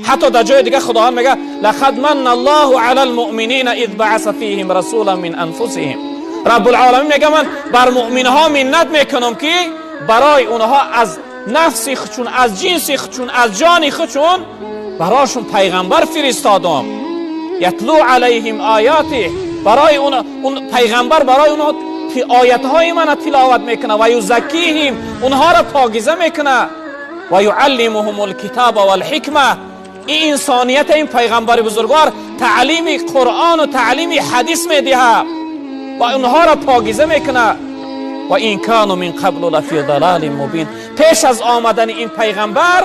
حتی در جای دیگه خداوند میگه لقد من الله علی المؤمنین اذ بعث فیهم رسولا من انفسهم. رب العالمین میگه من بر مؤمن ها منت میکنم که برای اونها از نفس خودشون، از جنس خودشون، از جان خودشون براشون پیغمبر فرستادم. یتلو علیهم آیاته، برای اون پیغمبر برای اونها آیت های من تلاوت میکنه، و یزکیهم، اونها را پاکیزه میکنه، و یعلمهم الکتاب والحکمه. این انسانیت این پیغمبر بزرگوار تعلیم قرآن و تعلیم حدیث میده و اونها را پاکیزه میکنه. و این کانوا من قبل لفی ضلال مبین. پیش از آمدن این پیغمبر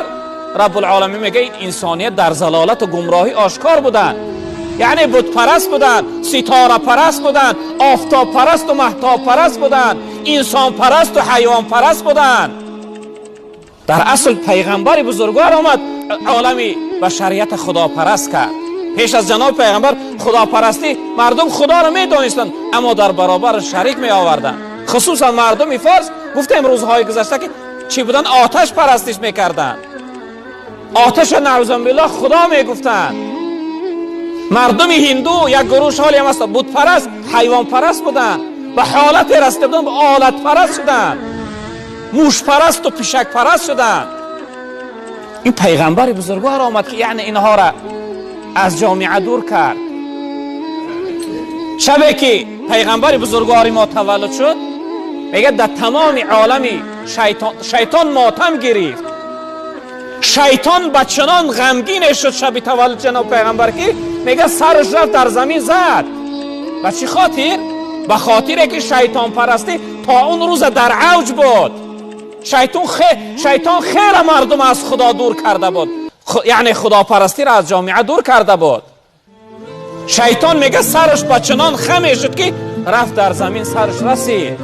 رب العالمین میگه این انسانیت در ضلالت و گمراهی آشکار بودن، یعنی بت پرست بودن، ستاره پرست بودن، آفتاب پرست و مهتاب پرست بودن، انسان پرست و حیوان پرست بودن. در اصل پیغمبر بزرگوار آمد عالم بشریت خدا پرست کرد. پیش از جناب پیغمبر خداپرستی مردم خدا را میدانستند، اما در برابر شریک می آوردند. خصوصا مردم فارس، گفتیم روزهای گذشته که چی بودن؟ آتش پرستش میکردند، آتش نعوذ بالله خدا میگفتند. مردم هندو یک گروه حالی هم هست بت پرست، حیوان پرست بودن، به حالت رسیده بودن، به آلت پرست شدن، موش پرست و پشک پرست شدن. این پیغمبر بزرگوار آمد که یعنی اینها را از جامعه دور کرد. شبی که پیغمبر بزرگوار ما تولد شد، میگه در تمام عالم شیطان ماتم گرفت. شیطان به چنان غمگین شد شب تولد جناب پیغمبر که میگه سرش رفت در زمین زد. به چی خاطر؟ به خاطر که شیطان پرستی تا اون روز در اوج بود. شیطان خیلی مردم از خدا دور کرده بود، یعنی خداپرستی را از جامعه دور کرده بود. شیطان میگه سرش به چنان خم شد که رفت در زمین سرش رسید.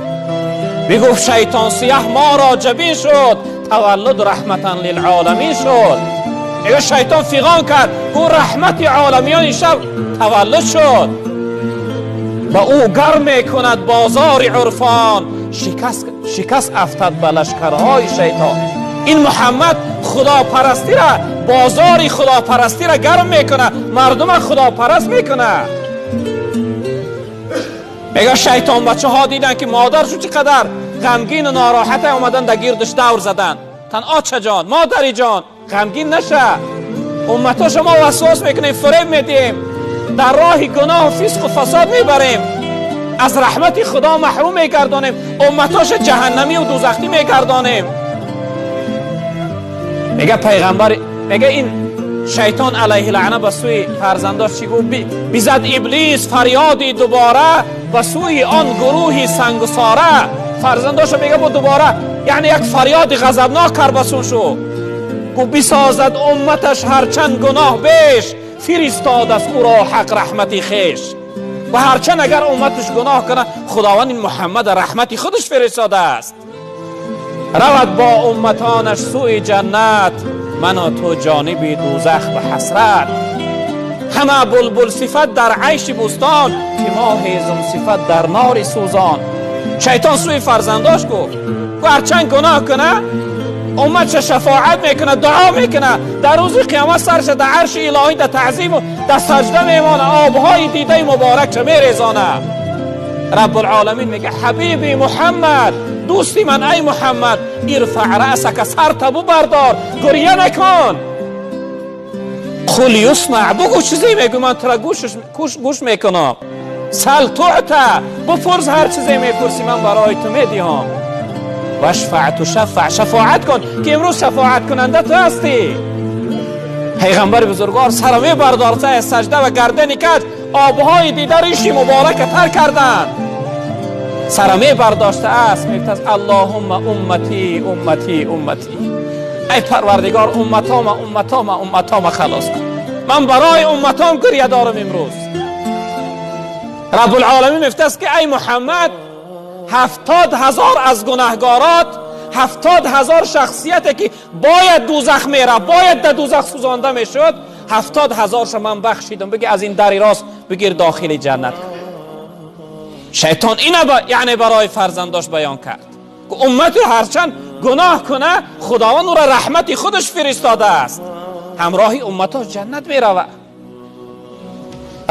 بگفت شیطان سیاه ما را جبین شد، تولد رحمتا للعالمین شد. میگه شیطان فیغان کرد، او رحمت عالمیان شب تولد شد. با او گرم میکند بازار عرفان، شکست افتد به لشکرهای شیطان. این محمد خداپرستی را، بازار خداپرستی را گرم میکنه، مردم خداپرست میکنه. میگه شیطان بچه ها دیدن که مادرشون چقدر غمگین و ناراحت، آمدن در گردش دور زدن. تن آچه جان، مادری جان، غمگین نشه، امتا شما وسواس میکنیم، فریب میدیم، در راه گناه و فسق و فساد میبریم، از رحمت خدا محروم میگردانیم، امتاش جهنمی و دوزخی میگردانیم. میگه پیغمبر، میگه این شیطان علیه لعنه به سوی فرزنداش چی گفت؟ بیزد ابلیس فریادی دوباره به سوی آن گروهی سنگ و ساره. فرزنداشو میگه با دوباره، یعنی یک فریاد غضبناک کرد بسون شو. گفت بسازد امتش هرچند گناه بیش، فرستاد از او را حق رحمتی خیش. و هرچند اگر امتش گناه کنه، خداوند این محمد رحمتی خودش فرستاده است. رود با امتانش سوی جنت، من و تو جانب دوزخ و حسرت. همه بلبل صفت در عیش بوستان، که ما هیزم صفت در نار سوزان. شیطان سوی فرزنداش گفت هرچند گناه کنه، امتش شفاعت میکنه، دعا میکنه، در روز قیامت سرش در عرش الهی در تعظیم و در سجده میمانه، آبهای دیده مبارک چه میریزانه. رب العالمین میگه حبیبی محمد، دوستی من ای محمد، ارفع رأسک، سرت بردار، گریه نکن. قل یسمع، بگو چیزی میگو من ترا گوش میکنم. سل تعطی، بپرس هر چیزی میپرسی من برای تو میدیم. وشفع تشفع، شفاعت کن که امروز شفاعت کننده تو هستی. پیغمبر بزرگوار سر میبردار از سجده و گردن کج، آبهای دیده ریشی مبارک تر کردند. سر میبرداشته است، میگفت اللهم امتی امتی امتی، ای پروردگار امتام امتام امتام خلاص کن، من برای امتام گریه دارم امروز. رب العالمین میفته که ای محمد، 70,000 از گناهگارات، 70,000 شخصیت که باید دوزخ میره، باید در دوزخ سوزانده میشد، 70,000 من بخشیدم، بگی از این دری راست بگیر داخل جنت کن. شیطان اینه یعنی برای فرزنداش بیان کرد که امت هرچند گناه کنه، خداوند او را رحمت خودش فرستاده است. ҳамроҳи умматош ҷаннат меравад.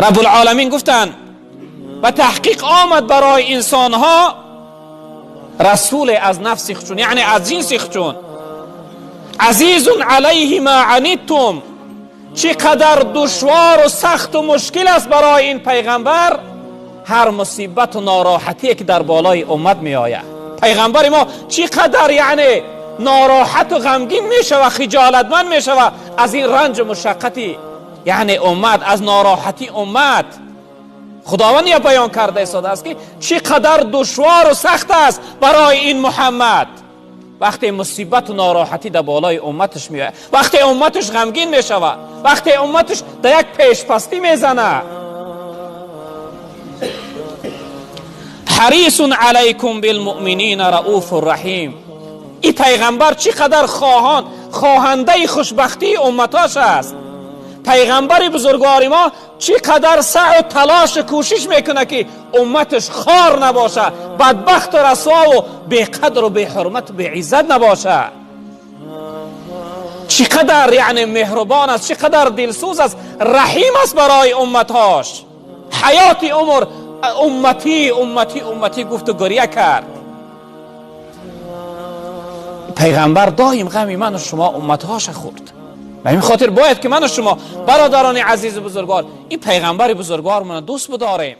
Раб алъоламин гуфтанд: ба таҳқиқ омад барои инсонҳо расуле аз нафси худшон, яъне аз ҷинси худшон. Азизун алайҳи ма аниттум, чӣ қадар душвору сахту мушкил аст барои ин пайғамбар ҳар мусибату нороҳатие ки дар болои уммат меояд. Пайғамбари мо чӣ қадар яъне нороҳату ғамгин мешава, хиҷолатманд мешава аз ин ранҷу мушаққати яъне уммат, аз нороҳатии уммат. Худованд я баён карда истодааст, ки чӣ қадар душвору сахт аст барои ин Муҳаммад вақте мусибату нороҳатӣ дар болои умматаш меояд, вақте умматаш ғамгин мешавад, вақте умматаш дар як пешпастӣ мезанад. Ҳарисун алайкум билмуъминина рауфу раҳим. Ин пайғамбар чӣ қадар хоҳандаи хушбахтии умматош аст. Пайғамбари бузургвори мо чӣ қадар саъю талошу кӯшиш мекунад, ки умматаш хор набошад, бадбахту расвову беқадру беҳурмату беиззат набошад. Чӣ қадар яъне меҳрубон аст, чӣ қадар дилсӯз аст, раҳим аст барои умматҳош. Ҳаёти умр умматӣ, умматӣ, умматӣ гуфту гиря кард. Пайғамбар доим ғами ману шумо умматҳоша хӯрд. Ба ҳамин хотир бояд ки ману шумо, бародарони азизу бузургвор, ин пайғамбари бузургвормона дӯст бидорем.